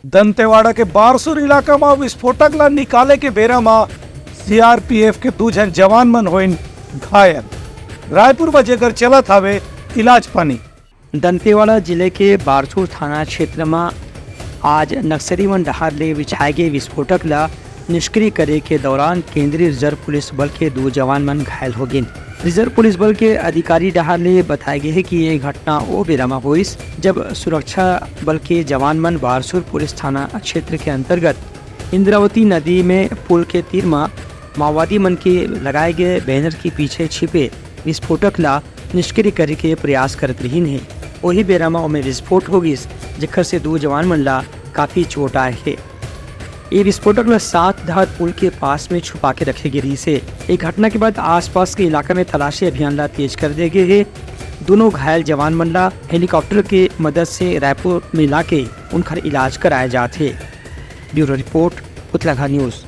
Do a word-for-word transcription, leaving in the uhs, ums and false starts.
दंतेवाड़ा के बारसूर इलाका म विस्फोटक ला निकाले के बेरा म सीआरपीएफ के दू झन जवान मन होइन घायल। रायपुर म जेकर चलत हावे इलाज पानी। दंतेवाड़ा जिले के बारसूर थाना क्षेत्र म आज नक्सली मन डहार ले बिछाए गे विस्फोटक ला निष्क्रिय करे के दौरान केंद्रीय रिजर्व पुलिस बल के दू जवान मन घायल हो गिन। रिजर्व पुलिस बल के अधिकारी डहार ले बताए गे हे कि ये घटना ओ बेरा म होइस, जब सुरक्षा बल के जवान मन बारसूर पुलिस थाना क्षेत्र के अंतर्गत इंद्रावती नदी में पुल के तीर म माओवादी मन के लगाए गए बैनर के पीछे छिपे विस्फोटक ला निष्क्रिय करे के प्रयास करत रहिन हे। ओही बेरा म ओमे विस्फोट हो गिस, जेकर से दू जवान मन ला काफी चोट आए हे। ये विस्फोटक ला सात धार पुल के पास में छुपा के रखे गे रहिस हे। ये घटना के बाद आसपास के इलाका में तलाशी अभियान ला तेज कर दे गे हे। दोनों घायल जवान मन ला हेलीकॉप्टर के मदद से रायपुर में लाके उनकर इलाज कराए जात हे। Bureau report, Utlaghat news.